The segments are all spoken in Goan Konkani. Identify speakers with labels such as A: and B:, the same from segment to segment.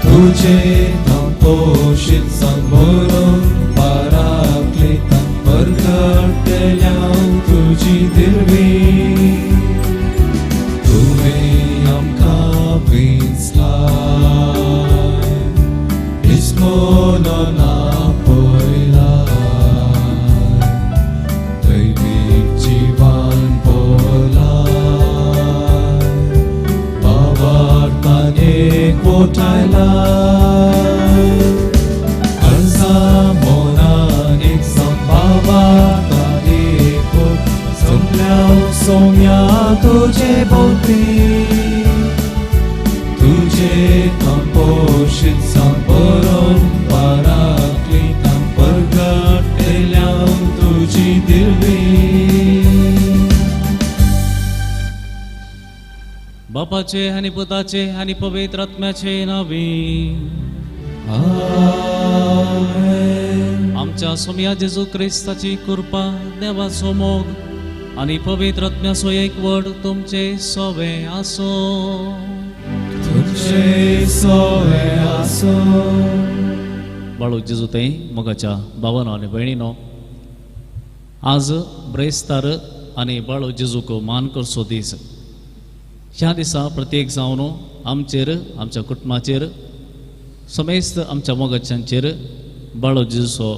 A: तुझे पोशीत संबोरून पराक्लितां परगटल्या तुजी दिरवी तुवें आमकां विंचलाय इस्मोनोन आपयलाय दैवीक जिवान पोलाय बाबार्तान एकवटायलाय अर्जा मोनान एक संभावार्तान एकवट जमल्या सोम्या तुजे भोवती तुझे पोशीत संबरोन पराक्लितां परगटल्या तुजी दिरवी.
B: बापाचे आनी पुताचे आनी पवित्र आत्म्याचे नावी.
A: आमेन.
B: आमच्या सोम्या जेजू क्रिस्ताची कृपा, देवाचो मोग आनी पवित्र आत्म्याचो एकवट तुमचे सोवे आसो.
A: तुझे सोवे आसो.
B: बाळू जेजू ते मोगाच्या भावानो आनी भयणीनो, आज ब्रेस्तार आनी बाळू जेजूक मान करचो दीस. ह्या दिसा प्रत्येक जावन आमचेर, आमच्या कुटुंबाचेर, समेस्त आमच्या मोगाच्यांचेर बाळू जेजूचो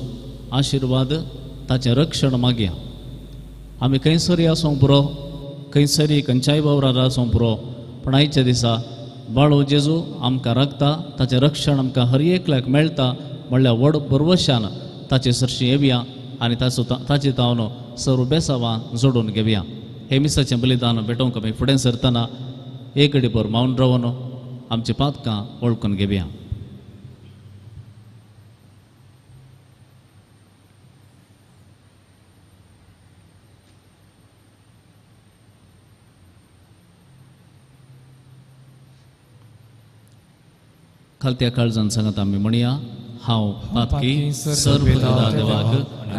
B: आशिर्वाद, ताचें रक्षण मागया. आमी खंयसरी आसूंक पुरो, खंयसरी खंयच्याय वावरार आसूंक पुरो, पूण आयच्या दिसा बाळू जेजू आमकां राखता, ताचें रक्षण आमकां हर एकल्याक मेळटा म्हणल्यार व्हड भरवशान ताचे सरशी येवया आनी ताचो ताचे तावन सर्व बेसावां जोडून घेवया. हे मिसाचें बलिदान भेटोवंक आमी फुडें सरतना एक घडीभर मावन रावन आमची पातकां वळखून घेवया. खालत्या काळजान सांगत आमी म्हणया, हांव पातकी सर्व देवाक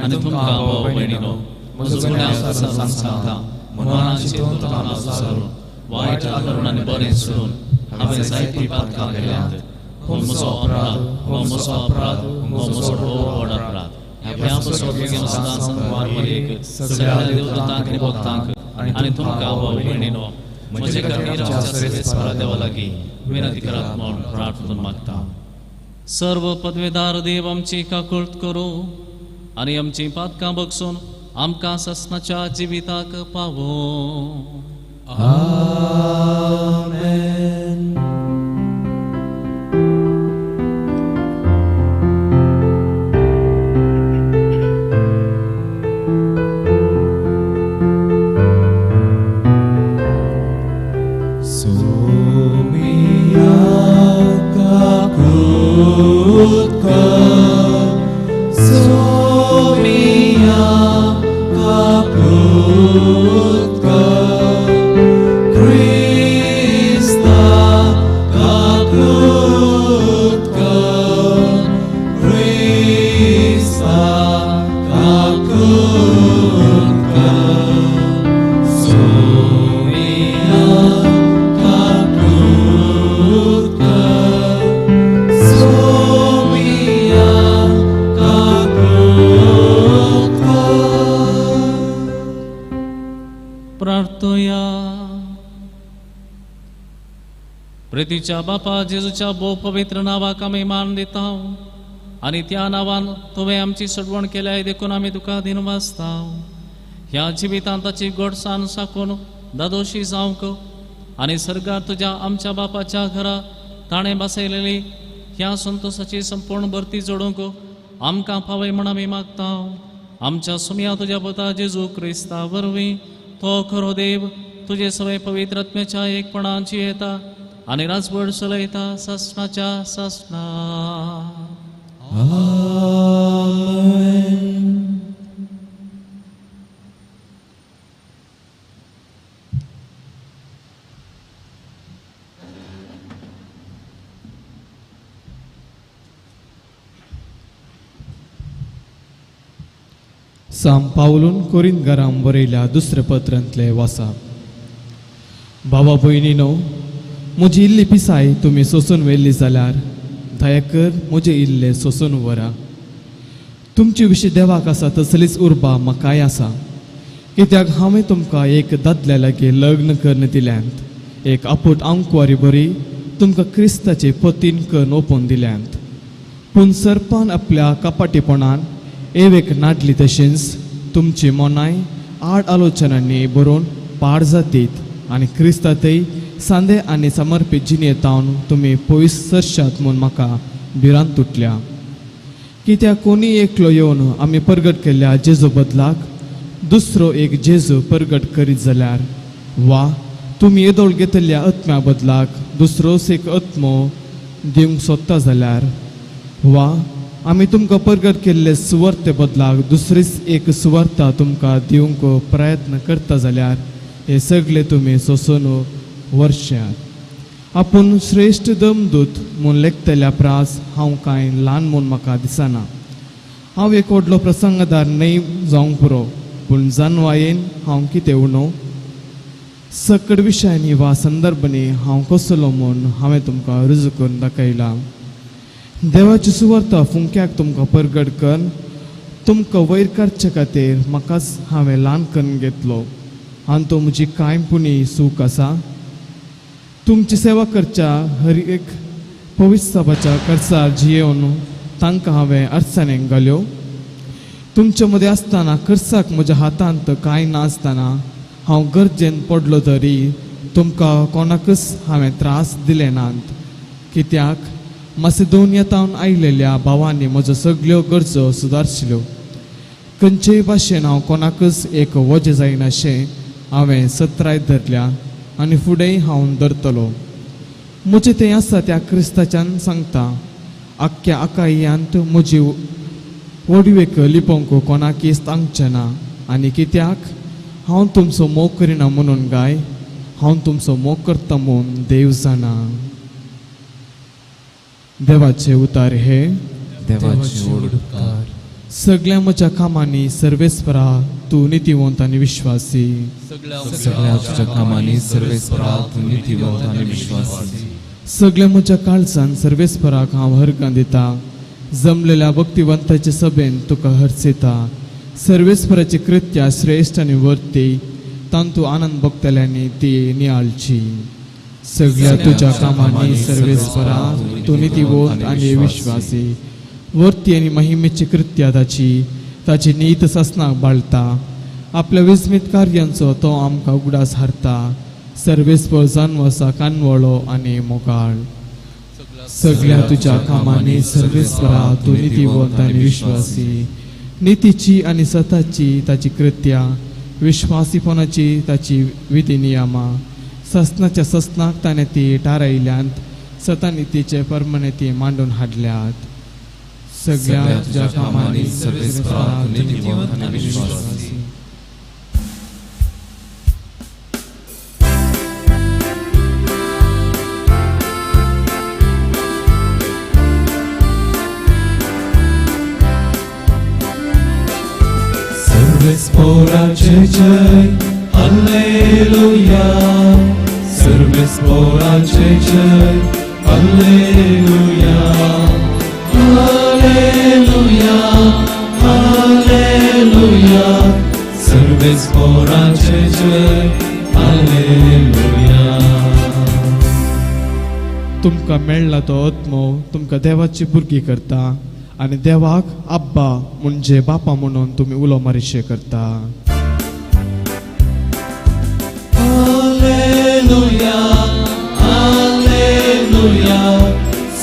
B: आनी तुमकां भाव भयणीनो म्हजो गुन्यांव सांगता, मनान चिंतून तोंडान वायट करून आनी बरें सोडून हांवें जायतीं पातकां केल्यांत. हो म्हजो अपराध, हो म्हजो अपराध, हो म्हजो व्हड अपराध. ह्या पासून सदां संवार सगळ्या देवदूतांक आनी भक्तांक आनी तुमकां भाव भयणीनो म्हजे खातीर आमच्या सर्वेस्परा देवा लागीं विनंती करात म्हूण प्रार्थना मागता. सर्व पदवेदार देव आमची काकुळट करूं आनी आमची पातकां बगसून आमकां ससनाच्या जिविताक पावो.
A: आमेन. सोमिया काकुळट कर, सोमिया काकुळट कर, क्रिस्ता काकुळट कर, क्रिस्ता काकुळट कर, सोमिया काकुळट कर, सोमिया काकुळट कर.
B: प्रार्थया. प्रितीच्या बापा जेजूच्या भोव पवित्र नांवाक आमी मान दिता आनी त्या नांवान तुवें आमची सोडवण केल्या देखून आमी तुका दिनवासता. ह्या जिवितांत ताची गोडसाण साकून दादोशी जावंक आनी सर्गार तुज्या आमच्या बापाच्या घरा ताणें बसयलेली ह्या संतोसाची संपूर्ण भरती जोडूंक आमकां पावय म्हूण आमी मागता. आमच्या सुमया तुज्या पुता जेजू क्रिस्ता वरवीं तो खरो देव तुजे सवय पवित्र आत्म्याच्या एकपणाची येता आनी राजवट चलयता ससनाच्या ससना.
A: आमेन.
C: साम पावलून कोरिंदकारांक बरयल्या दुसऱ्या पत्रांतलें वाचा. भावा भयणीनो, म्हजी इल्ली पिसाय तुमी सोसून व्हेल्ली जाल्यार दया कर म्हजें इल्लें सोसून व्हरा. तुमचे विशीं देवाक आसा तसलीच उर्बा म्हाकाय आसा, कित्याक हांवें तुमकां एक दादल्या लागीं लग्न करून दिल्यांत, एक आपूट आंकवारी बरी तुमकां क्रिस्ताचे पतीन करून ओपून दिल्यांत. पूण सर्पान आपल्या कपाटीपणान एवेक नाडली, तशेंच तुमची मनाय आड आलोचनांनी बरोवन पाड जातीत आनी क्रिस्तातय सांदे आनी समर्पीत जिणेंतावन तुमी पयस सरशात म्हूण म्हाका भिरांत तुटल्या. कित्याक कोणी एकलो येवन आमी परगट केल्ल्या जेजू बदलाक दुसरो एक जेजू परगट करीत जाल्यार, वा तुमी येदोळ घेतल्या आत्म्या बदलाक दुसरोच एक आत्मो दिवंक सोदता जाल्यार, वा आमी तुमकां परगट केल्ले सुवार्ते बदलाक दुसरीच एक सुवार्ता तुमकां दिवंक प्रयत्न करता जाल्यार, हे सगळे तुमी सोसून वर्षात. आपूण श्रेश्ठ दमदूत म्हूण लेखतल्या प्रास हांव कांय ल्हान म्हूण म्हाका दिसना. हांव एक व्हडलो प्रसंगदार न्हय जावंक पुरो, पूण जानवायेन हांव कितें उणो सकड विशयांनी वा संदर्भांनी हांव कसलो म्हूण हांवें तुमकां रुजू करून दाखयलां. देवाची सुवार्ता फुंक्याक तुमकां परगट करून तुमकां वयर काडचे खातीर म्हाकाच हांवें ल्हान करून घेतलो आनी तो म्हजी कांय पुणी सूख आसा. तुमची सेवा करच्या हर एक पवित्र खर्चार जियेवन तांकां हांवें अडचणेक घाल्यो. तुमचे मदें आसतना खर्चाक म्हज्या हातांत कांय नासतना हांव गरजेन पडलो तरी तुमकां कोणाकच हांवें त्रास दिले नात, कित्याक मासिदोनियांतावन आयिल्ल्या भावांनी म्हज्यो सगल्यो गरजो सुदारशिल्यो. खंयचेय भाशेन हांव कोणाकच एक वजें जायनाशें हांवें सत्राय धरल्या आनी फुडेंय हांव धरतलो. म्हजें तें आसा त्या क्रिस्ताच्यान सांगता, आख्ख्या आकायांत म्हजी व्हडवीक लिपोवंक कोणाकच तांकचें ना. आनी कित्याक हांव तुमचो मोग करिना म्हणून गाय, हांव तुमचो मोग करता म्हूण देव जाणा. देवाचे उतार हे
A: देवाचे उपकार.
C: सगळ्या म्हज्या कामांनी सर्वेस्परा तूं नितीवंत आनी विश्वासी.
A: सगळ्या तुझ्या कामांनी सर्वेस्परा तूं नितीवंत आनी विश्वासी.
C: सगळ्या म्हज्या काळजान सर्वेस्पराक हांव हरगां दिता. जमलेल्या भक्तिवंताचे सभेन तुका हरसेता. सर्वेस्पराची कृत्या श्रेश्ठ आनी वर्ती, तांतू आनंद भोगतल्यांनी ती नियाळची. सगळ्या तुज्या कामांनी सर्वेस्परा तूं नितीवंत आनी विश्वासी. वर्ती आनी महिमेची कृत्या ताची, ताची नीत सासनाक बाळता. आपल्या विस्मीत कार्यांचो तो आमकां उगडास हाडटा. सर्वेस्पर जानवसा कानवळो आनी मोगाळ. सगळ्या तुज्या कामांनी सर्वेस्परा तूं नितीवंत आनी विश्वासी. नितीची आनी सताची ताची कृत्या, विश्वासीपणाची ताची विधी नियमां, ससनाच्या ससनाक ताणें ती थारायल्यांत. सतानितीचे परमाणे ती मांडून हाडल्यात. सगळ्या तुज्या कामांनी सर्वेस्परा तूं नितीवंत आनी विश्वासी.
A: सर्वेस्पराचे जय हालेलुया, सर्वेस्पराचे जय हालेलुया, हालेलुया हालेलुया, सर्वेस्पराचे जय हालेलुया.
C: तुमकां मेळ्ळा तो आत्मो तुमकां देवाची भुरगीं करता आनी देवाक आब्बा म्हणजे बापा म्हणून तुमी उलो मारिशे करता.
A: हालेलुया हालेलुया,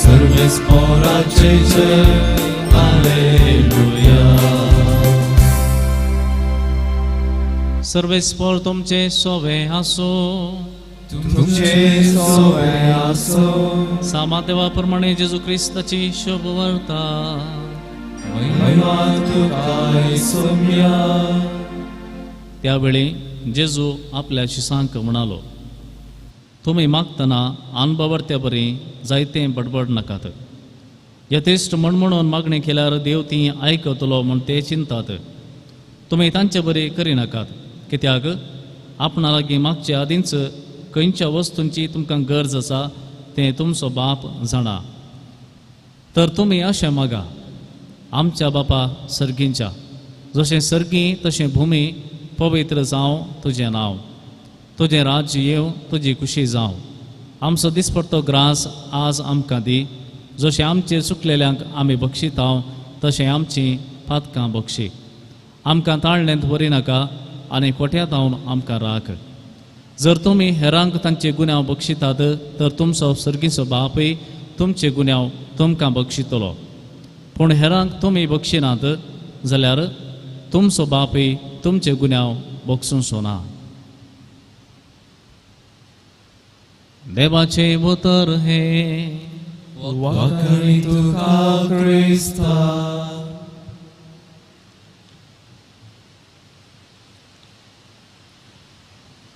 A: सर्वेस्पराचे जय हालेलुया.
B: सर्वेस्पर तुमचे सोवे आसो.
A: तुमचे सोवे आसो.
B: सामा देवा प्रमाणे जेजू क्रिस्ताची शुभ वार्ता.
A: महिमा तुका सोम्या.
B: त्यावेळी जेजू आपल्या शिसांक म्हणालो, तुमी मागतना अनबावरत्या बरी जायते बडबड नाकात. यथेश्ट म्हण म्हणून मागणी केल्यार देव ती आयकतलो म्हूण ते चिंतात. तुमी तांचे बरी करिनाकात, कित्याक आपणा लागीं मागचे आदींच खंयच्या वस्तूंची तुमकां गरज आसा तें तुमचो बाप जाणा. तर तुमी अशें मागा, आमच्या बापा सर्गींच्या, जशें सर्गी तशें भुमी पवित्र जावं तुजें नांव, तुजें राज्य येवं, तुजी खुशी जावं. आमचो दिसपडतो ग्रास आज आमकां दी, जशें आमचेर चुकलेल्यांक आमी बक्षितांव तशें आमचीं पातकां बक्षी. आमकां ताळणेंत व्हरी नाका आनी कोट्यांत हांव आमकां राख. जर तुमी हेरांक तांचे गुन्यांव बक्षितात तर तुमचो सर्गीचो बापूय तुमचे गुन्यांव तुमकां बक्षितलो. पूण हेरांक तुमी बक्षिनात जाल्यार तुमचो बापूय तुमचे गुन्यांव बक्षुचो ना. देवाचें उतर हें.
A: वाखाणी तुका क्रिस्ता.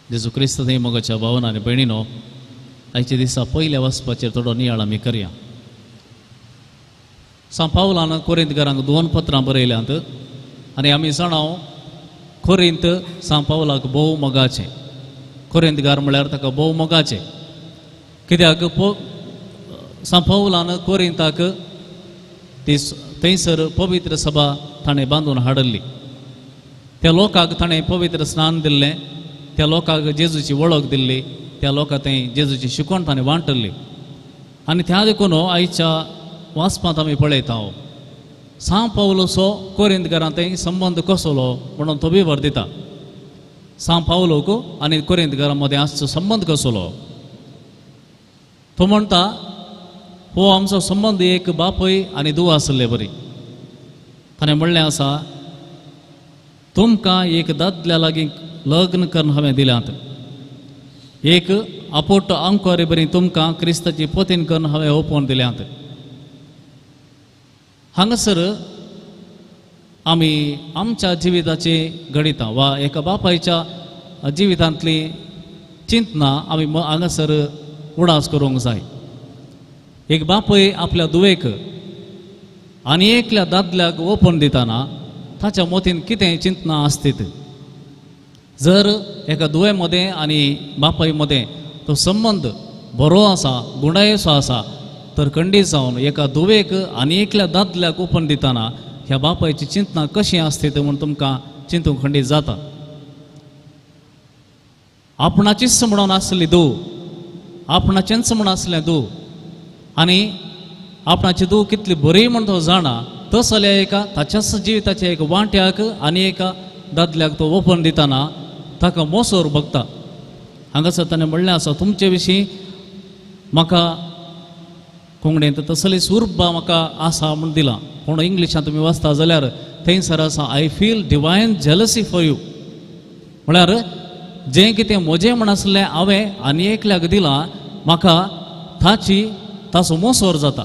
B: जेजू क्रिस्त थंय मोगाच्या भावन आनी भयणीनो, आयच्या दिसा पयल्या वचपाचेर थोडो नियाळ आमी करया. सांत पावलान कोरिंतकारांक 2 पत्रां बरयल्यांत आनी आमी जाणाव कोरिंत सांत पावलाक भोव मोगाचें. कोरिंतकार म्हळ्यार ताका भोव मोगाचें. कित्याक सांत पावलान कोरिंताक ती थंयसर पवित्र सभा ताणें बांदून हाडिल्ली. त्या लोकांक ताणें पवित्र स्नान दिल्लें, त्या लोकांक जेजूची वळख दिल्ली, त्या लोकांक थंय जेजूची शिकवण ताणें वांटल्ली. आनी त्या देखून आयच्या वाचपांत आमी पळयता सांत पावलोचो कोरिंतकारां थंय संबंद कसलो म्हणून तो विवर दिता. सांत पावलोक आनी कोरिंतकारां मदें आसचो संबंद कसलो तो म्हणटा, हो आमचो संबंद एक बापूय आनी धूव आसले बरी. ताणें म्हणलें आसा, तुमकां एक दादल्या लागीं लग्न करून हांवें दिल्यात, एक आपोट आंकवारी बरी तुमकां क्रिस्ताची पोतीन करून हांवें ओपोवन दिल्यात. हांगासर आमी आमच्या जिविताची घडितां वा एका बापायच्या जिवितांतली चिंतना आमी हांगासर उडास करूंक जाय. एक बापूय आपल्या धुवेक आनी एकल्या दादल्याक ओपोवन दितना ताच्या मतीन कितें चिंतना आसतीत. जर एका धुवे मदें आनी बापाय मदें तो संबंद बरो आसा, गुणायेचो आसा, तर खंडीत जावन एका धुवेक आनी एकल्या दादल्याक ओपन दितना ह्या बापायची चिंतना कशी आसता म्हूण तुमकां चिंतूंक खंडीत जाता. आपणाचीच म्हणून आसली धूव, आपणाचेंच म्हूण आसलें धूव, आनी आपणाची धूव कितली बरी म्हूण तो जाणा, तसल्या एका ताच्याच जिविताच्या एक वांट्याक आनी एका दादल्याक तो ओपन दितना ताका मोसोर बगता. हांगासर ताणें म्हणलें आसा, तुमचे विशीं म्हाका कोंकणींत तसलीच उर्बा म्हाका आसा म्हूण दिलां, पूण इंग्लिशांत तुमी वाचता जाल्यार थंयसर आसा, I feel divine jealousy for you. म्हळ्यार जें कितें म्हजें म्हण आसलें हांवें आनी एकल्याक दिलां, म्हाका ताची ताचो मोसोर जाता.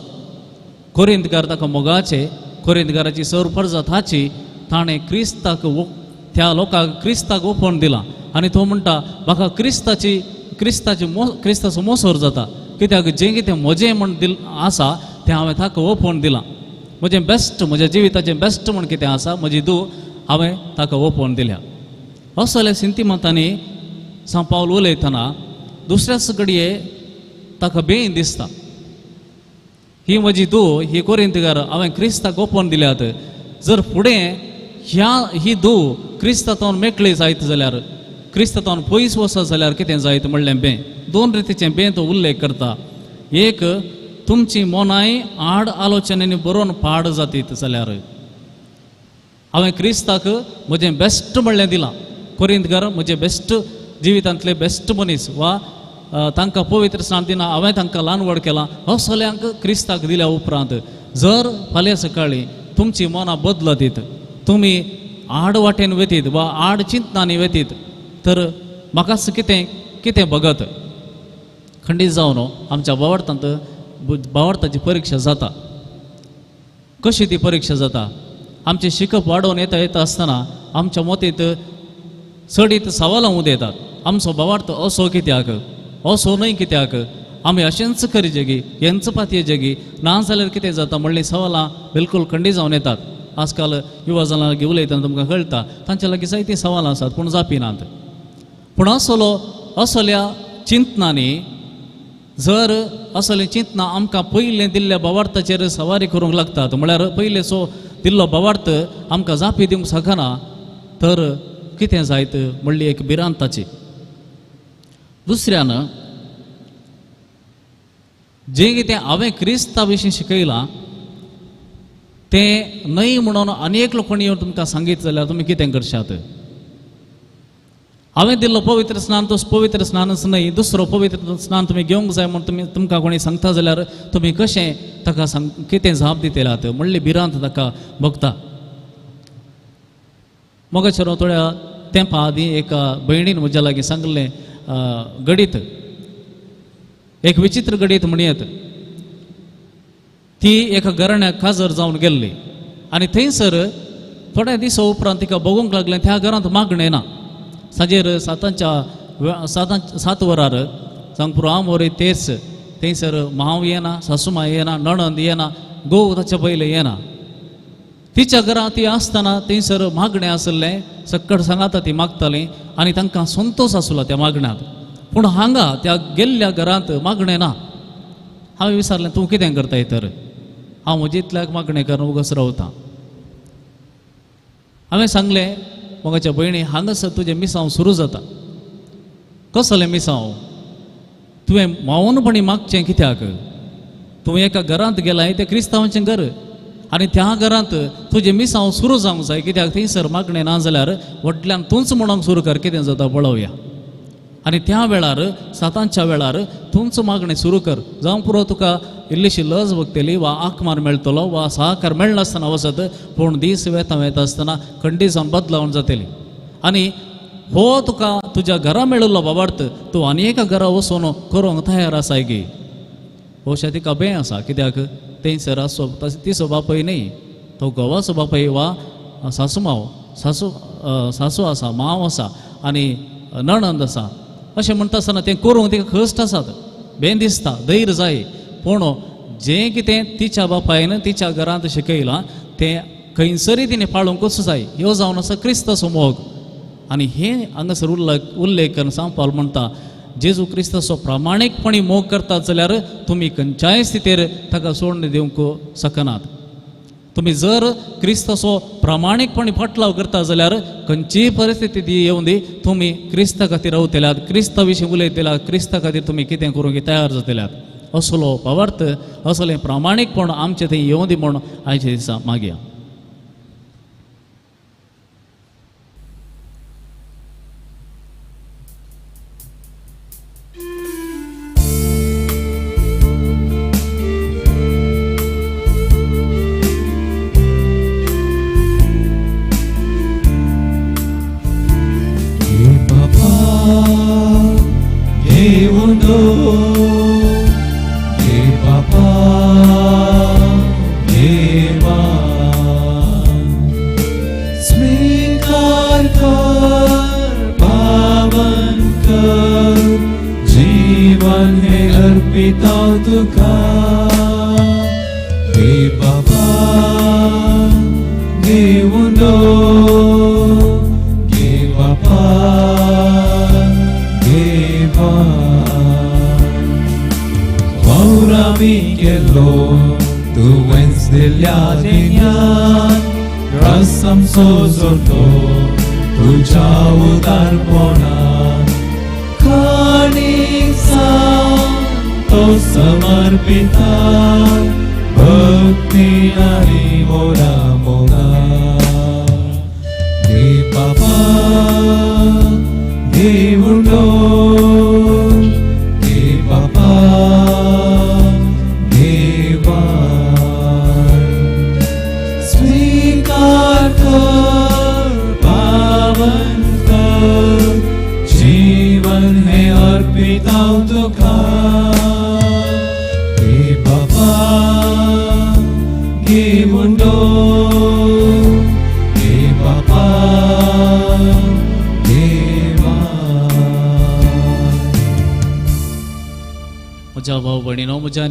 B: कोरिंतकार ताका मोगाचे, कोरिंतकाराची सरफर्जा ताची, ताणें क्रिस्ताक त्या लोकांक क्रिस्ताक ओपोवन दिलां आनी तो म्हणटा म्हाका क्रिस्ताची क्रिस्ताची क्रिस्ताचो मोसोर जाता, कित्याक जें कितें म्हजें म्हण दिल आसा तें हांवें ताका ओपोवन दिलां. म्हजें बेस्ट, म्हज्या जिविताचें बेस्ट म्हण कितें आसा, म्हजी धूव हांवें ताका ओपोवन दिल्या. असल्या सिंतिमतांनी सांत पावल उलयतना दुसऱ्याच घडये ताका बेन दिसता, ही म्हजी धूव, ही कोरिंतकार हांवें क्रिस्ताक ओपोवन दिल्यात, जर फुडें ह्या ही धूव क्रिस्तांतून मेकळी जायत जाल्यार, क्रिस्तांतून पयस वचत जाल्यार कितें जायत म्हणलें बें. 2 रितीचें बें तो उल्लेख करता. एक, तुमची मोनाय आड आलोचनेनी बरोवन पाड जातीत जाल्यार, हांवें क्रिस्ताक म्हजें बेस्ट म्हणलें दिलां, कोरिंतकार म्हजें बेस्ट जिवितांतले बेस्ट मनीस वा तांकां पवित्र स्नान दिना हांवें तांकां ल्हान व्हड केलां, असल्यांक क्रिस्ताक दिल्या उपरांत जर फाल्यां सकाळीं तुमची मनां बदलतीत, तुमी आड वाटेन वेतीत वा आड चिंतनांनी वेतीत, तर म्हाकाच कितें कितें भगत. खंडीत जावन आमच्या भावार्थांत भावार्थाची परिक्षा जाता. कशी ती परिक्षा जाता? आमचें शिकप वाडोवन येता येता आसतना आमच्या मतींत चडीत सवालां उदयतात. आमचो भावार्थ असो कित्याक, असो न्हय कित्याक, आमी अशेंच करीजेगी, हेंच पातयेजेगी, ना जाल्यार कितें जाता म्हणलीं सवालां बिलकूल खंडीत जावन येतात. आजकाल युवा जाणां लागीं उलयतना तुमकां कळटा, तांच्या लागीं जायतीं सवालां आसात पूण जापी नात. पूण असलो असल्या चिंतनांनी जर असलें चिंतना आमकां पयलें दिल्ल्या भावार्थाचेर सवारी करूंक लागतात, म्हळ्यार पयलेचो दिल्लो भावार्थ आमकां जापी दिवंक शकना तर कितें जायत म्हणली एक भिरांताची. दुसऱ्यान जें कितें हांवें क्रिस्ता विशीं शिकयलां तें न्हय म्हणून आनी एकलो कोणी येवन तुमकां सांगीत जाल्यार तुमी कितें करशात? हांवें दिल्लो पवित्र स्नान तो पवित्र स्नानच न्हय, दुसरो पवित्र स्नान तुमी घेवंक जाय म्हूण तुमी तुमकां कोणी सांगता जाल्यार तुमी कशें ताका सांग कितें जाप दितल्यात म्हणली भिरांत ताका भोगता. मोगाचेर थोड्या तेंपा आदीं एका भयणीन म्हज्या लागीं सांगलें घडीत, एक विचित्र घडीत म्हणयत. ती एका घराण्याक काजर जावन गेल्ली आनी थंयसर थोड्या दिसा उपरांत तिका बघूंक लागलें त्या घरांत मागणें ना. सांजेर 7 वरार सांग पुरो आमोरे तेच थंयसर मांव येना, सासू माय येना, नणंद येना, घोव ताच्या पयलें येना. तिच्या घरांत ती आसतना थंयसर मागणें आसलें, सक्कड सांगाता ती मागताली आनी तांकां संतोश आसलो त्या मागण्यांत. पूण हांगा त्या गेल्ल्या घरांत मागणें ना. हांवें विचारलें तूं कितें करताय तर? हांव म्हजे इतल्याक मागणें करून उगस रावतां. हांवें सांगलें मोगाच्या भयणी हांगासर तुजें मिसांव सुरू जाता. कसलें मिसांव? तुवें मौनपणी मागचें कित्याक? तूं एका घरांत गेलाय तें क्रिस्तांवाचें घर आनी त्या घरांत तुजें मिसांव सुरू जावंक जाय कित्याक थंयसर मागणें ना जाल्यार व्हडल्यान तूंच म्हणूंक सुरू कर कितें जाता पळोवया. आनी त्या वेळार 7च्या वेळार तूंच मागणें सुरू कर, जावं पुरो तुका इल्लीशी लज भोगतली वा आकमार मेळटलो वा सहकार मेळनासतना वचत, पूण दीस वेता वेता आसतना खंडीत जावन बदलावन जातली. आनी हो तुका तुज्या घरा मेळिल्लो बाबार्थ तूं आनी एका घरा वचून करूंक तयार आसाय गी? हो तिका बें आसा कित्याक थंयसर आसो तिचो बापूय न्हय, तो घोवाचो बापूय वा सासू माव सासू सासू आसा, मांव आसा आनी नणंद आसा. अशें म्हणटा आसतना तें करूंक तिका कश्ट आसात, बें दिसता, धैर्य जाय. पूण जें कितें तिच्या बापायन तिच्या घरांत शिकयलां तें खंयसरूय तिणें पाळूंकच जाय. ह्यो जावन आसा क्रिस्ताचो मोग. आनी हें हांगासर उल्लेख करून सांव पावल म्हणटा जेजू क्रिस्ताचो प्रामाणीकपणी मोग करतात जाल्यार तुमी खंयच्याय स्थितीर ताका सोडून दिवंक शकनात. तुमी जर क्रिस्ताचो प्रामाणीकपणी फाटलाव करता जाल्यार खंयचीय परिस्थिती ती येवन दी तुमी क्रिस्ता खातीर रावतल्यात, क्रिस्ता विशीं उलयतल्यात, क्रिस्ता खातीर तुमी कितें करूंक तयार जातल्यात. असलो भावार्थ, असलें प्रामाणीकपण आमचें थंय येवन दी म्हूण आयच्या दिसा मागया.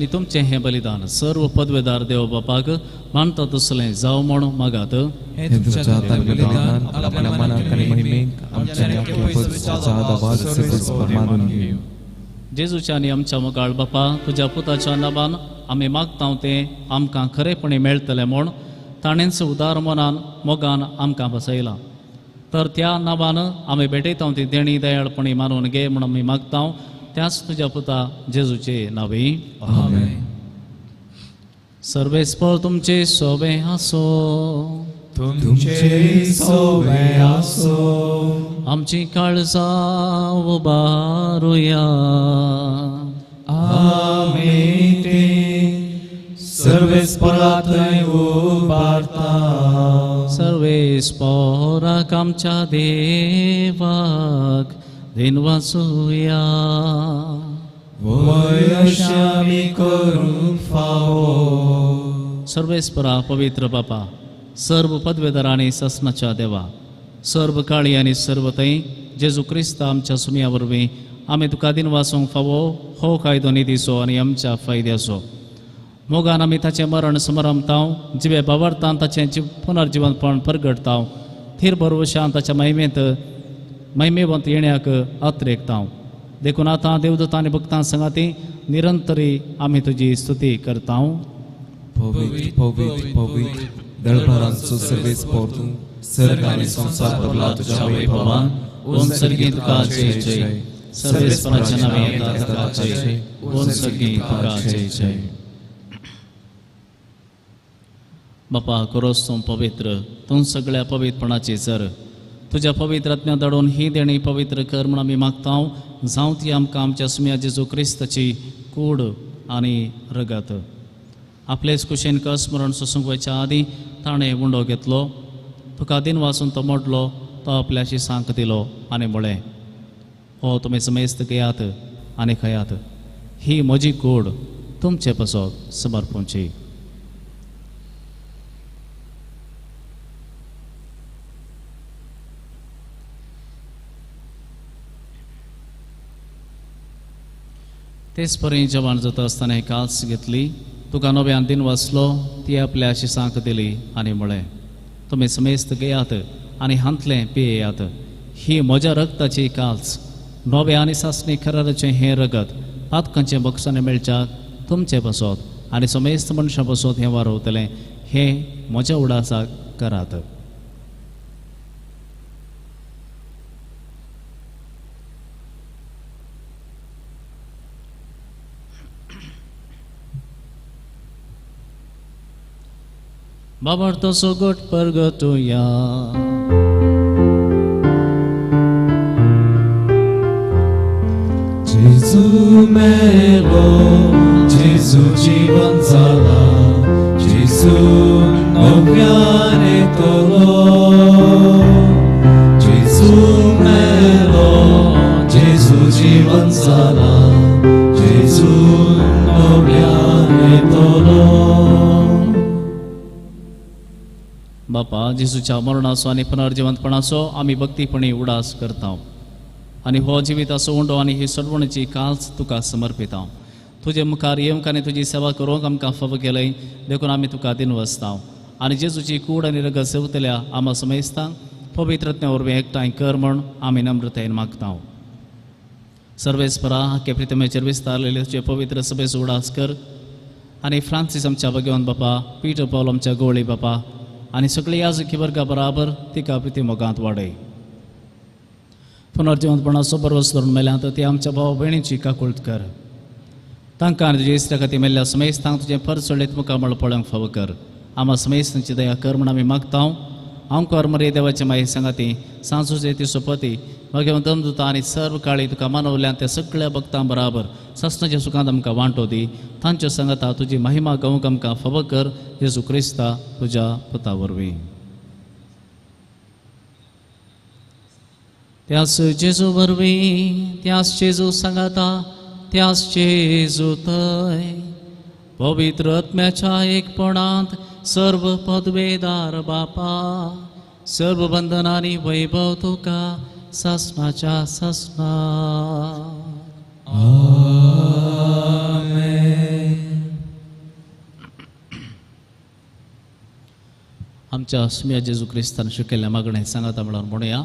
B: तुमचें हें बलिदान सर्व पदवेदार देव बापाक मानता तसलें जावं म्हूण मागात. जेजूच्या आनी आमच्या मोगाळ बापा, तुज्या पुताच्या नांवान आमी मागता तें आमकां खरेपणी मेळटलें म्हूण ताणेंच उदार मनान मोगान आमकां बसयलां. तर त्या नांवान आमी भेटयता ती देणी दयाळपणी मानून घे म्हूण आमी मागता, त्याच तुज्या पुता जेजूचे नांवी. आमेन. सर्वेस्पर तुमचे सोबे आसो.
A: तुमचे सोबे आसो.
B: आमची काळजां उबारुया.
A: आमी ती सर्वेस्परा थंय उबारता.
B: सर्वेस्पराक आमच्या देवाक दिनवासुया.
A: वय अशें आमी करूंक फावो.
B: सर्वेस्परा पवित्र बापा, सर्व पदवेदार आनी ससनाच्या देवा, सर्व काळी आनी सर्व थंय जेजू क्रिस्त आमच्या सुमया वरवीं आमी तुका दिनवासूंक फावो हो कायदो निधीचो आनी आमच्या फायद्याचो. मोगान आमी ताचें मरण समरमताव, जिवे बावरतान ताचें पुनर्जिवनपण परगटताव, थीर भरवशान ताच्या महिमेंत महिमेवंत येण्याक अत्रेकताव. देखून आतां देवदूतां आनी भक्तां संगाती निरंतरी आमी तुजी स्तुती करताव.
A: पवित्र पवित्र पवित्र दळभरांचो सर्वेस्पर तूं, सर्ग आनी संवसार भरला तुज्या वैभवान.
B: ओम सर्गी तुका जय जय. सर्वेस्पराच्या नांवान येता तुका जय. ओम सर्गी तुका जय जय. बापा, खरोच तूं पवित्र, तूं सगळ्या पवित्रपणाची सर. तुज्या पवित्र आत्म्या धाडून ही देणी पवित्र कर म्हूण आमी मागता. जावं ती आमकां आमच्या सुम्या जेजू क्रिस्ताची कूड आनी रगत. आपलेच कुशेन कस मरण सोसूंक वयच्या आदीं ताणें उंडो घेतलो, तुका दिनवासून तो मोडलो, तो आपल्याशी सांक दिलो आनी म्हळें, हो तुमी समेस्त घेयात आनी खायात, ही म्हजी कूड तुमचे पासत समर्पणची. तेच परी जेवण जाता आसतना काल्स घेतली, तुका नव्यान दिन वाचलो, ती आपल्या शिसांक दिली आनी म्हळें, तुमी समेस्त घेयात आनी हांतलें पियेयात, ही म्हज्या रगताची काल्स, नव्या आनी सासणी कराराचें हें रगत पातकांचें बक्षाणें मेळच्याक तुमचें बसत आनी समेस्त मनशां बसत हें वारवतलें, हें म्हज्या उडासाक करात. बाबार्थ सोगट परगटुया.
A: जेजू मेलो, जेजू जीवन जाला, जेजू नव्यान येतलो. जेजू मेलो, जेजू जीवन जाला, जेजू नव्यान येतलो.
B: बापा, जेजूच्या मरणाचो आनी पुनर्जिवंतपणाचो आमी भक्तीपणी उडास करता आनी हो जिविताचो उंडो आनी ही सोडवणेची काल्स तुका समर्पिता. तुजे मुखार येवंक आनी तुजी सेवा करूंक आमकां फावो केलय, देखून आमी तुका दिनवसता आनी जेजूची कूड आनी रगत सेवतल्या आमा समेस्तांक पवित्रज्ञा वरवीं एकठांय कर म्हूण आमी नम्रतायेन मागता. सर्वेस्परा, हाके प्रितमेचेर विस्तारलेले तुजे पवित्र सभेचो उडास कर आनी फ्रांसीस आमच्या भगवान बापा, पीटर पावल आमच्या गोळी बापा आनी सगळी याजकी वर्गा बराबर तिका प्रिती मोगांत वाडय. पुनर्जिवंतपणाचो बरोस धरून मेल्यात ती आमच्या भाव भयणीची काकुळट कर. तांकां आनी तुज्या इश्टा खातीर मेल्ल्या समेस्तांक तुजें परचोळीत मुखामळ पळोवंक फावो कर. आमा समेस्तांची दया कर म्हूण आमी मागता. आमकार मरे देवाचे माये सांगाती सांजूचे ती सोपती मागीर दमदुता आनी सर्व काळी तुका मानवल्यान त्या सगळ्या भक्तां बराबर सासणाच्या सुखांत आमकां वांटो दी. तांच्यो सांगाता तुजी महिमा गावंक आमकां फावो कर, जेजू क्रिस्ता तुज्या पुता वरवीं. त्यास जेजू वरवीं, त्यास जेजू सांगाता, त्यास जेजू थंय पवित्र आत्म्याच्या एकपणांत सर्व पदवेदार बापा, सर्व बंधनांनी वैभव तुका सासणाच्या सासणा.
A: आमेन.
B: आमच्या सुम्या जेजू क्रिस्तान शिकयल्ल्या मागणें सांगाता म्हणून म्हणुया.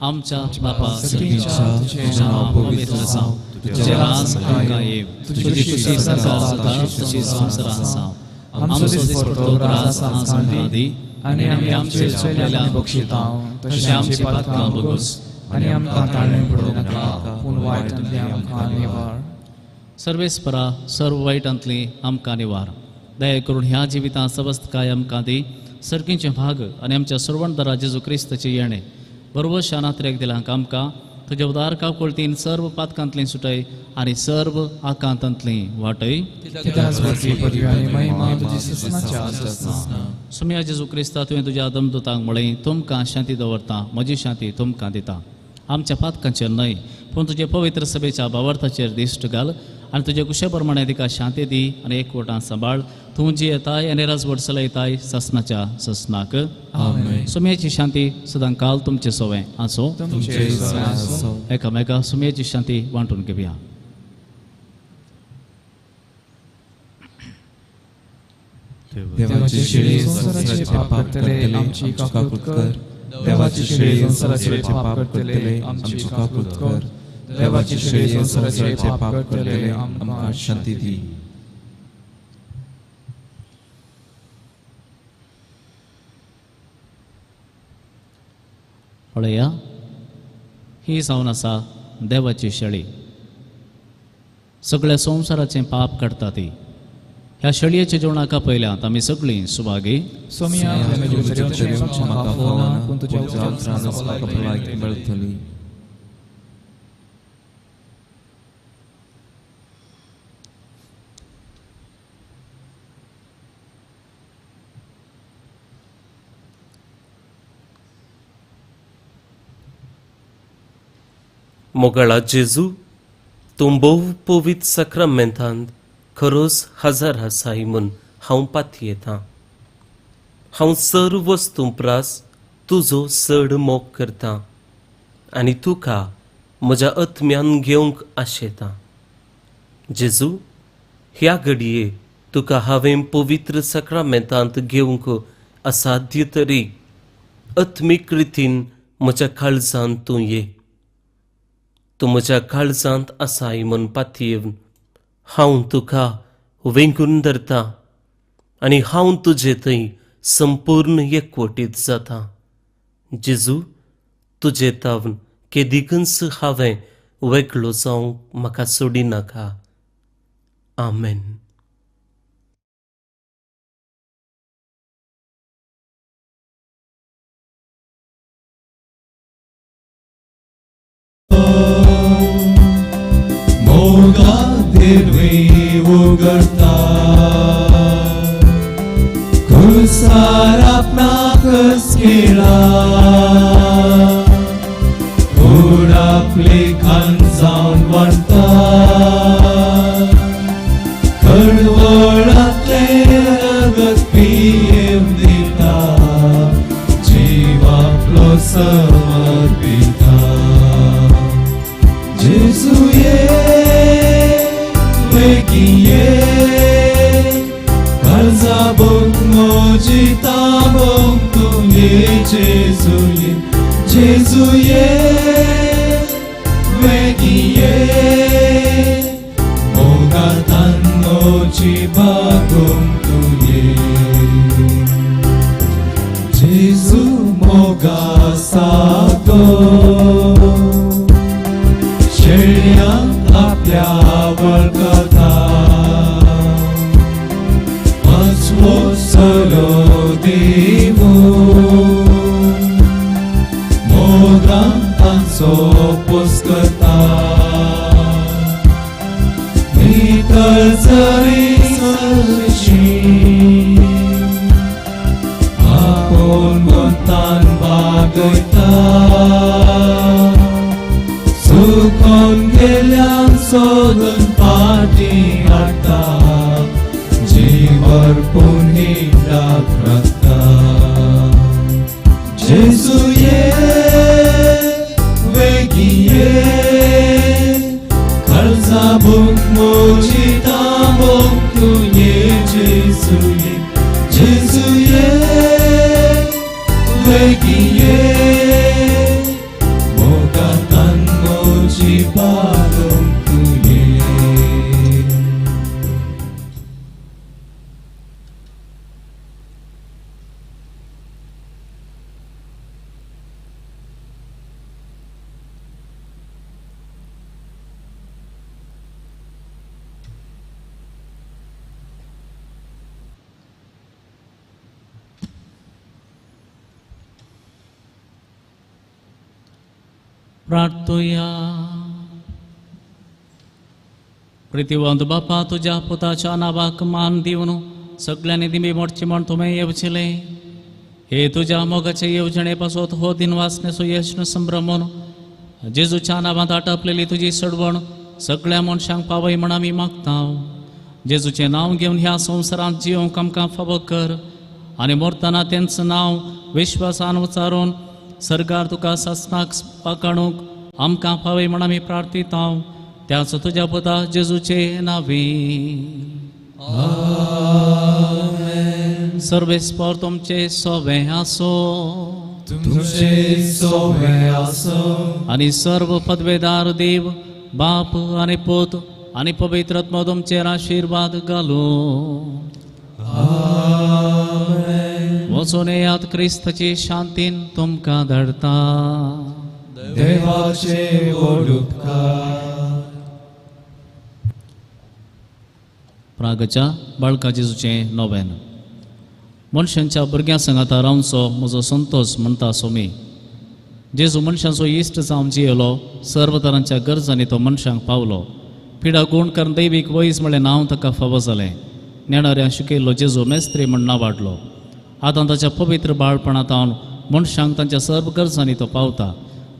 B: आमच्या बापा
A: तुजें नांव पवित्र जावं,
B: तुजें राज आमकां येव, तुजी खुशी सर्गार जाता तशी संवसारांत जावं. आमचो दिसपट्टो ग्रास आज आमकां दी आनी आमी आमचे चुकलेल्यांक बक्षितांव तशें आमची पातकां भोगोस
A: आनी आमकां ताळें पडूं नाका, पूण वायटांतली आमकां निवार.
B: सर्वेस्परा सर्व वायटांतली आमकां निवार. दया करून ह्या जिवितांत सवस्तकाय आमकां दी, सर्गींचे भाग आनी आमच्या सर्वणदारा जेजू क्रिस्ताचें येणें बरोबर शानात्रेक दिलांक आमकां तुज्या उदार काकुळतीन सर्व पातकांतली सुटय आनी सर्व आकांतांतली वाटय. सुम्या जेजू क्रिस्ता, तुवें तुज्या आदमदूतांक म्हळें, तुमकां शांती दवरता, म्हजी शांती तुमकां दिता. आमच्या पातकांचेर न्हय पूण तुजे पवित्र सभेच्या भावार्थाचेर दिश्ट घाल आनी तुजे कुशे प्रमाणे तिका शांती दी आनी एकवटान सांबाळ. तूं जी येताय आनी राजवट चलयताय ससनाच्या ससनाक. सुम्याची शांती सदां काल तुमचे सोवें आसूं. एकामेका सुम्याची शांती वांटून घेवया.
A: देवाची शेळी संवसाराचे पाप करतले आमची काकूत कर. देवाची शेळी संवसाराचे पाप करतले आमची काकूत कर. देवाची शेळी संवसाराचे पाप करतले आमकां शांती दी.
B: पळया, ही जावन आसा देवाची शेळी, सगळ्या संवसाराचें पाप काडटा ती. ह्या शेळयेच्या जेवणाक पयल्यात आमी सगळीं सुभागी.
D: मोगाळा जेजू, तूं भोव पवित्र साक्रामेंतांत खरोच हजार आसाय म्हूण हांव पातयेतां. हांव सर्व वस्तूं प्रास तुजो चड मोग करतां आनी तुका म्हज्या आत्म्यान घेवंक आशेतां. जेजू, ह्या घडये तुका हांवें पवित्र साक्रामेंतांत घेवंक असाध्य तरी आत्मीक रितीन म्हज्या काळजांत तूं ये. तूं म्हज्या काळजांत आसाय म्हूण पातयेवन हांव तुका वेंगून धरता आनी हांव तुजे थंय संपूर्ण एकवटीत जाता. जेजू, तुजे तावन केदिकूच हांवें वेगळो जावंक म्हाका सोडिनाका. आमेन.
A: उगडता कुसार आपणाकच केळा, कूड आपले खान जावन वाडटा, कडवळांतलें रगत पियेवन दिता, जीव आपलो समर्पिता. जेजू ये वेगीं काळजा भोग म्हजी ताबोंक तूं ये. जेजू ये, जेजू ये वेगीं ये, मोगांतान म्हजी बागोवंक तूं ये. जेजू मोगा सागो, शेळयांक आपल्या वळखता, पांचवो सलो देवू मोगान तांचो पोस करता. नितळ जरी सरशी आपोवन मोतान बागयता, सुकोन गेल्यान सोदून पाटी हाडटा, जीव अर्पून हिंडाक राखता. जेजू ये वेगीं ये, काळजा भोग म्हजी ताबोंक तूं ये. जेजू ये, जेजू ये वेगीं ये, मोगांतान म्हजी बागोवंक तूं
B: प्रार्थुया. प्रितीवंत बापा, तुज्या पुताच्या नांवाक मान दिवन सगळ्यांनी दिमी मोडची म्हण तुवें येवचेलें. हे तुज्या मोगाचे येवजणे पासत हो दिनवासनेचो यत्न संभ्रमून जेजूच्या नांवांत आटपलेली तुजी सडवण सगळ्या मनशांक पावय म्हण आमी मागता. जेजूचें नांव घेवन ह्या संवसारांत जियोंक आमकां फावो कर आनी मरतना तेंच नांव विश्वासान उचारून सरकार तुका सासणाक पाकाणूंक आमकां फावय म्हण आमी प्रार्थिता. त्याच तुज्या पुता जेजूचे नांवी. सर्वेस्पर तुमचे सोवे आसो.
A: तुमचे सोवे आसो.
B: आनी सर्व पदवेदार देव बाप आनी पूत आनी पवित्र आत्मो तुमचेर आशिर्वाद घालूं. वचून येयात, क्रिस्ताची शांतीन तुमकां धाडटा.
A: देवाचे व्हड उपकार.
B: प्रागच्या बाळका जेजूचें नोवेन. मनशांच्या भुरग्यां सांगाता रावचो म्हजो संतोश म्हणटा सोमी. जेजू मनशांचो इश्ट जावन जियेलो, सर्व तरांच्या गरजांनी तो मनशांक पावलो. पिडा गुण करून दैवीक वयस म्हळ्ळें नांव ताका फावो जालें. नेणाऱ्यां शिकयल्लो जेजू मेस्त्री म्हण नांवाडलो. आतां ताच्या पवित्र बाळपणांत मनशांक तांच्या सर्व गरजांनी तो पावता.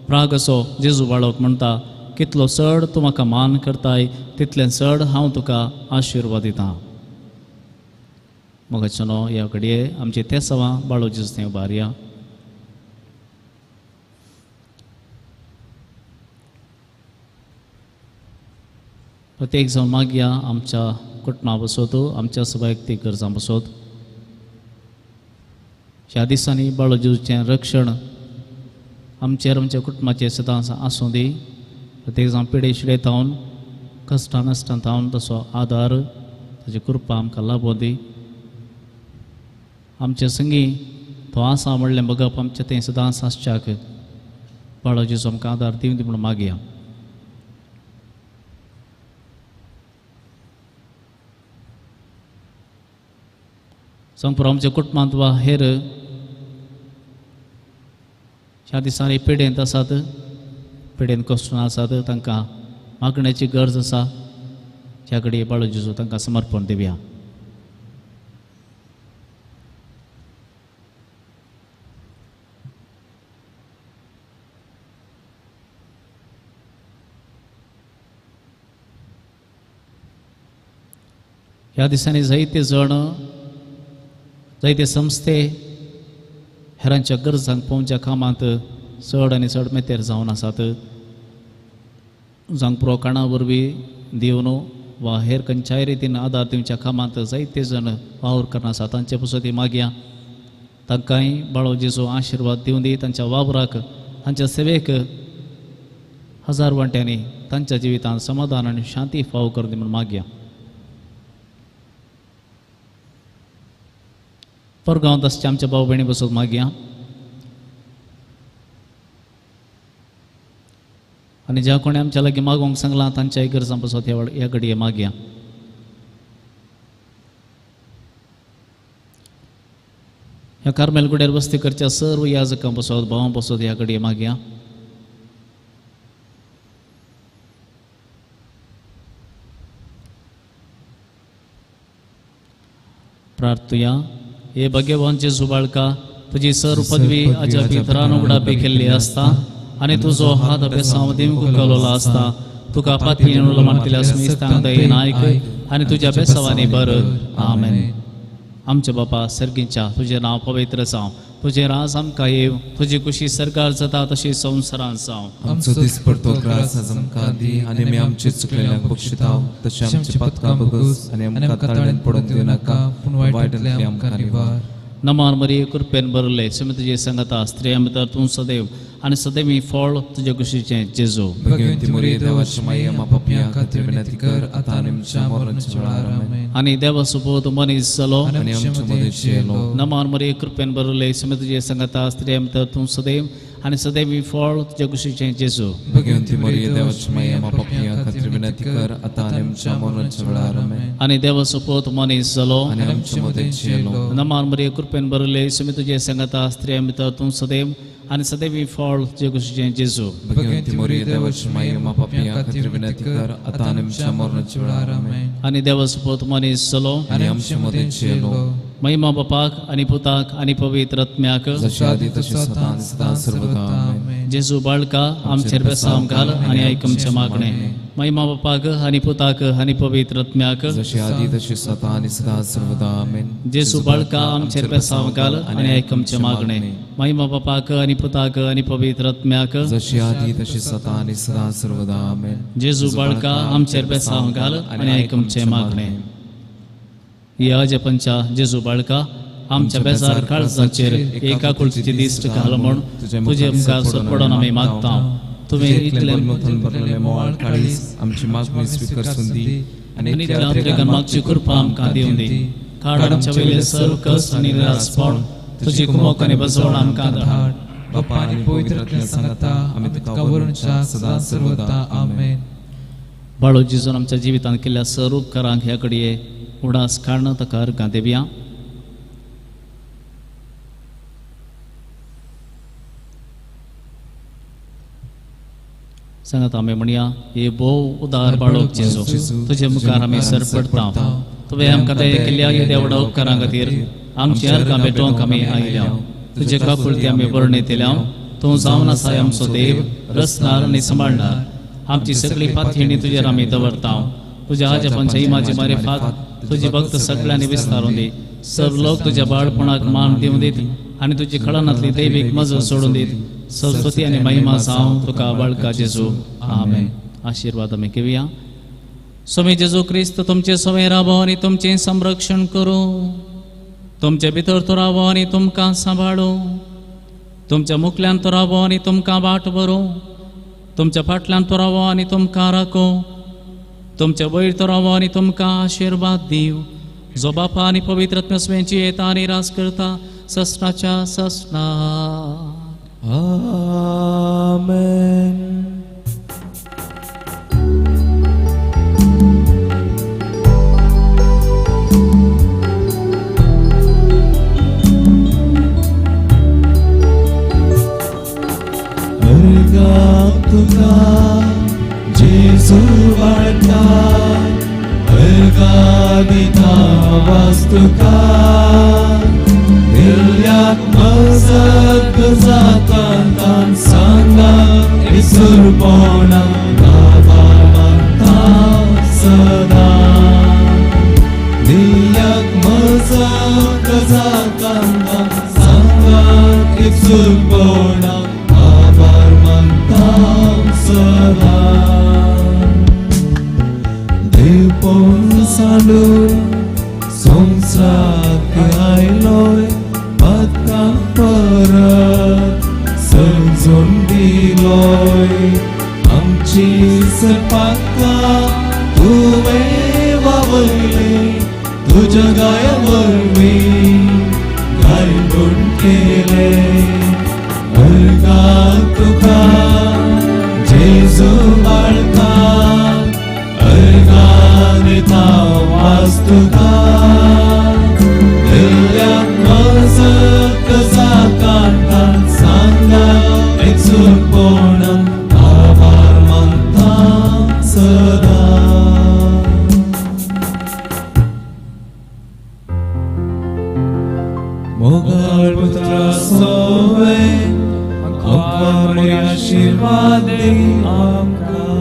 B: प्राग असो जेजू बाळक म्हणटा, कितलो चड तूं म्हाका मान करताय तितलें चड हांव तुका आशिर्वाद दितां. मोगाचेनो ह्या घडये आमचे ते सवां बाळो जेजू थंय उबारया. प्रत्येक जावन मागया आमच्या कुटुंबा बसोत, आमच्या वैयक्तीक गरजां बसोत. ह्या दिसांनी बाळो जेजूचें रक्षण आमचेर आमच्या कुटुंबाचेर सदांच आसूं दी. प्रत्येक जावन पिडे शिडे थावन कश्टां नश्टां थावन तसो आदार ताची कृपा आमकां लाबों दी. आमचे संगी तो आसा म्हणलें बगप आमचें तें सदांच आसच्याक बाळो जेजू आमकां आदार दिवं दी म्हूण मागया. संपूर्ण आमच्या कुटुंबांत वा हेर ह्या दिसांनी पिडेंत आसात, पिडेंत कश्टां आसात, तांकां मागण्याची गरज आसा. ह्या घडये बाळो जेजू तांकां समर्पण दिवया. ह्या दिसांनी जायते जण जायते संस्थे हेरांच्या गरजांक पोवच्या कामांत चड आनी चड मेतेर जावन आसात. जावंक पुरो काणा वरवीं दिवन वा हेर खंयच्याय रितीन आदार दिवच्या कामांत जायते जण वावर करना आसा. तांचे पसत मागया, तांकांय बाळो जेजू आशिर्वाद दिवं दी. तांच्या वावराक, तांच्या सेवेक हजार वांट्यांनी तांच्या जिवितांत समाधान आनी शांती फावो करून दी म्हूण मागया. परगांवांत आसच्या आमच्या भाव भयणी बसत मागया. आनी ज्या कोणें आमच्या लागीं मागोवंक सांगलां तांच्याय गरजां बसत ह्या घडये मागया. ह्या कार्मेल गुड्यार वस्ती करच्या सर्व याजकां बसत, भावां बसत ह्या घडये मागया. प्रार्थुया. हे भगवान जेजू बाळका, तुजी सर्व पदवी अजापी थरान उगडापी केल्ली आसता आनी तुजो हात अभ्यासांव दिवंक कलोलो आसता. तुका पातयेन मानतल्या सुमिस्तांक दयेन आयक आनी तुज्या बेसावांनी भर. आमेन. आमच्या बापा सर्गीच्या, तुजें नांव पवित्र जावं, तुजें राज आमकां येवं, तुजी कुशी सरकार जाता तशी संवसारांत जावं.
A: आमचो दिसपडतो ग्रास आज आमकां दी आनी आमी आमचे चुकलेल्यांक बक्षिताव तशें आमचे पथकां बगस आनी आमकां ताळ्यान पडूंक दिवं नाका, पूण वायटांतले आमकां निवार.
B: नमान मरिये, कृपेन भरले, स्वामी तुजे संगता, स्त्रियां भितर तूं सदैव आनी सदैवी फळ तुजे कुशीचें जेजू.
A: भगवंती मरिये, देवाची माये, आमकां पापयां खातीर विनंती कर आतां आनी आमच्या मरणाच्या वेळार. आमेन.
B: आनी देवाचो पूत मनीस जालो
A: आनी आमच्या मदें जियेलो.
B: नमान मरिये, कृपेन भरले, स्वामी तुजे संगता, स्त्रियां भितर तूं सदैव आनी सदैवी फळ तुजे कुशीचें जेजू.
A: भगवंती मरिये, देवाची माये, आमकां पापयां खातीर विनंती कर आतां आनी आमच्या मरणाच्या वेळार. आमेन.
B: आनी देवाचो पूत मनीस जालो
A: आनी आमच्या मदें जियेलो.
B: नमान मरिये, कृपेन भरले, स्वामी तुजे संगता, स्त्रियां भितर तूं सदैव आनी सदैवी फळ जे कुशीचें जेजू.
A: भगवंती मोरी देवाची माये मा पापयां खातीर विनंती कर आतां आनी आमच्या मरणाच्या वेळार. आमेन.
B: आनी देवाचो पूत मनीस जालो
A: आनी आमचे मदें जियेलो.
B: महिमा बापाक आनी पुताक आनी पवित्र आत्म्याक
A: जशें आदी तशें सदां आनी सदां सर्वदा. आमेन.
B: जेजू बाळका आमचेर बेसांव घाल आनी आयक आमचें मागणें. महिमा बापाक आनी पुताक आनी पवित्र आत्म्याक
A: जशें आदी तशें सदां आनी सदां सर्वदा. आमेन.
B: जेजू बाळका आमचेर बेसांव घाल आनी आयक आमचें मागणें. महिमा बापाक आनी पुताक आनी पवित्र आत्म्याक
A: जशें आदी तशें सदां आनी सदां सर्वदा. आमेन.
B: जेजू बाळका आमचेर बेसांव घाल आनी आयक आमचें मागणें. ह्या जपनच्या जेजू बाळका आमच्या बेजार काळजाचेर एका कुळची दिश्ट घाल म्हूण तुजे मुखार सरपडून आमी मागता. तुवें इतलें
A: भरलेलें मोवाळ काळीज आमची मागणी स्विकारसून दी
B: आनी इतल्या मागची कृपा आमकां दिवन दी. काड आमच्या वयले सर्व कश्ट आनी निरासपण तुजी कुमोक आनी बसवण आमकां धाड.
A: बापा आनी पवित्र आत्म्या सांगता आमी तुका वरुणच्या सदां सर्वदा. आमेन.
B: बाळू जेजून आमच्या जिवितांत केल्ल्या सर्व उपकारांक ह्या घडये उडास काडणं ताका अर्गां दिवया. सांगात आमी म्हणया, हे भोव उदार बाळोक जेजू तुजे मुखार आमी सर पडटा. तुवें आमकां दया केल्ल्या येद्या व्हडा उपकारां खातीर आमची अर्गां भेटोवंक आमी आयल्या. तुजे काकुळती आमी वर्णयतल्या. तूं जावन आसाय आमचो देव, रचणार आनी सांबाळणार. आमची सगळी पातयेणी तुजेर आमी दवरता. तुज्या आजपांच्या इमाजी मारिफात तुजी भक्त सगळ्यांनी विस्तारून दी. सर्व लोक तुज्या बाळपणाक मान दिवन दीत आनी तुजी खळनांतली दैवीक मजत सोडून दीत. सरस्वती आनी महिमा जावं तुका बाळका जेजू. आमेन. आशिर्वाद आमी घेवया. स्वामी जेजू क्रिस्त तुमचे सवय रावो आनी तुमचें संरक्षण करूं. तुमचे भितर तो रावो आनी तुमकां सांबाळूं. तुमच्या मुखल्यान तो रावो आनी तुमकां वाट भरूं. तुमच्या फाटल्यान तो रावो आनी तुमकां राखूं. तुमच्या वयर तो रावो आनी तुमकां आशिर्वाद दिवं. जो बापा आनी पवित्र आत्म्याची येता आनी रास करता ससनाच्या ससना.
A: आमेन. अर्गां तुका जेजू बाळका अर्गां दिता वास्तुका. दिल्याक मजत जाता तान सांगा इसुरपणा आभार मानता सदा. दिल्याक मजत जाता तान सांगा इसुरपणा आभार मानता सदा. देव पळोवन सांडून संवसाराक आयलोय आतां परत समजून दिलोय. आमची सपाका तुवें वावरले तुज्या गाया वरवीं गायबूण केले. अर्गां तुका जेजू बाळका अर्गां दिता वास्तुका. दिल्याक मजत जाता सांगा एकसुरपणान आभार मानता सदा. मोगाळ पुत्रा सोवे आमकां आशिर्वाद दी आमकां.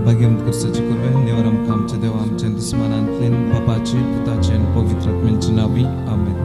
A: भाग्यवंत क्रिस्ताचे कुर्वे नेवर आमकां आमच्या देवा आमच्या दुस्मानांतल्यान बापाचे पुताचे आनी पवित्र आत्म्याचे नांवी. आमेन.